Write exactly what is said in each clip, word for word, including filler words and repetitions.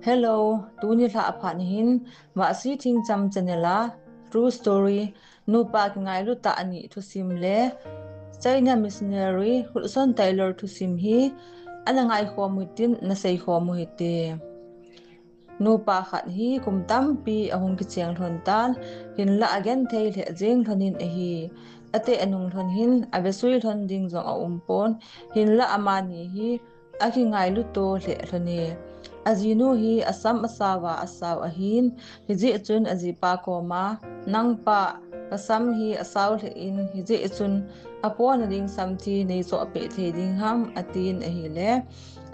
Hello, tuni lha aphat hin Vahsi Thingcham channel a True Story, nupa kingailut tah ani thusim le China missionary Hudson Taylor thusim hi ana ngaikhom u hitin, na seikhom u hite. Nupa khat hi kum tampi ahung kicheng lhon tan, hinlah agenthei lheh jeng lhonin ahi. Ate anung lhon hin avesui lhon ding jong aumpon, hinlah amani hi akingailut to lheh lhon e. Ajinu hi asam asao a asao ahin, hijeh chun ajipa koma, nangpa, kasam hi asao lheh in, hijeh chun apona ding samthi neichoh peh thei ding ham, atin ahile,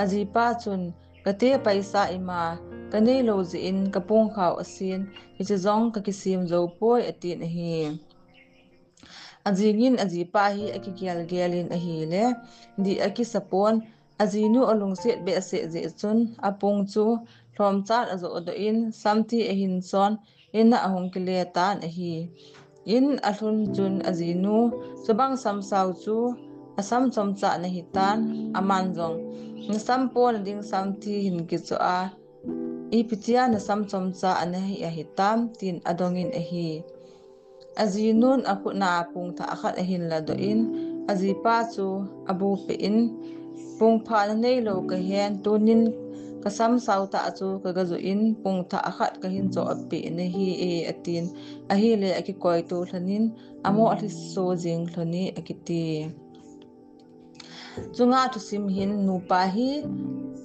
ajipa chun, kate paisa ima kanei lou jeh in kapung khao asin, hiche jong kakisem jou poi, atin ahi. Ajingin ajipa hi akigelgel in ahile, dih akisapon, ajinu alungset behseh jeh chun apung chu lhomchan ajohdoh in, samthi ahin chon, in a ahung kile tan ahi. In alhun chun ajinu chubang samsao chu asam chomcha ana hitan, aman jong, nasam pona ding samthi hin kichoh a, ipi tia nasam chomcha ana hi ahitam, tin adongin ahi. Ajinun akhutna pung thah khat ahin ladoh in, ajipa chu abupeh in, pung pha nanei lou kahen, tunin kasam sao tah chu kagajoh in, pung thah khat kahin choh apeh nahi e, atin, ahile akikoito lhonin, amoh lhiso jeng lhon e akiti. Chunga thusim hin nupa hi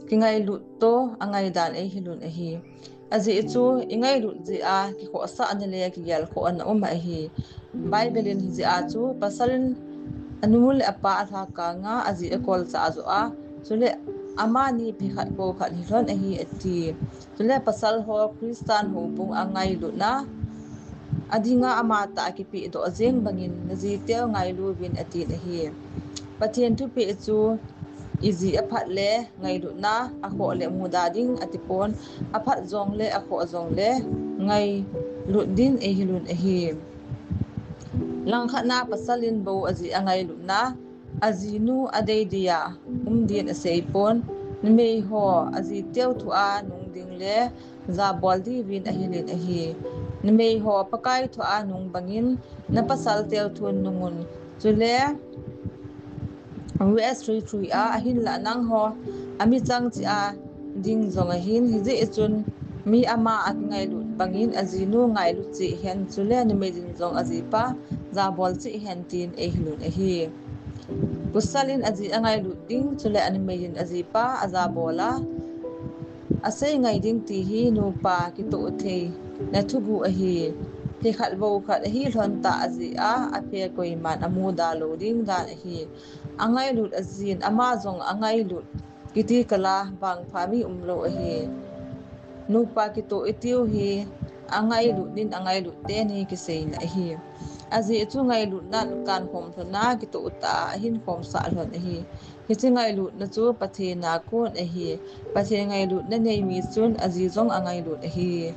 kingailut to angaidan eihil un ahi. Ajeh chu ingailut jeh a kikhohsahna le kigelkhohna um ahi. Bible in hijeh a chu pasal in anu le apa alhakanga aji akolchah joh a, chule amani phe khat po khat hilhon ahi ati. Chule pasal ho Christian houbung angailutna adinga amatah a kipehdoh jeng bangin najiteu ngailu uvin atin ahi. Pathen thupeh chu iji aphat le ngailutna akhoh le muda ding atipon, aphat jongle akhoh jongle ngailut ding eihil un ahi. Langkhatna pasal in bou aji angailutna, ajinu adei dia um din aseipon, numeiho ajiteu thua nung ding le jabol diuvin ahil in ahi. Numeiho Pakai thua nung bangin napasal teu thun nungun, chule verse three three a, ahinlah nangho amichang cheh a ding jong ahin, hijeh chun mi ama akingailut bangin ajinu ngailut cheh hen, chule numei in jong ajipa jabol cheh hen tin eihil un ahi. Pasal in aji angailut ding, chule anumei in ajipa ajabol a, asei ngai ding ti hi nupa kitoh theina thuguh ahi. Phe khat bou khat ahi lhon tah jeh a, aphe koiman amuda lou ding dan ahi. Angailut ajin, ama jong angailut kiti kala vangpha mi umlou ahi. Nupa kitoh itiu hi angailut in angailut teni kiseina ahi. Ajeh chu ngailutna kankhom lhona kitoh tah a ahin khomsah lhon ahi. Hiche ngailutna chu Pathen a kon ahi. Pathen ngailutna nei mi chun aji jong angailut ahi.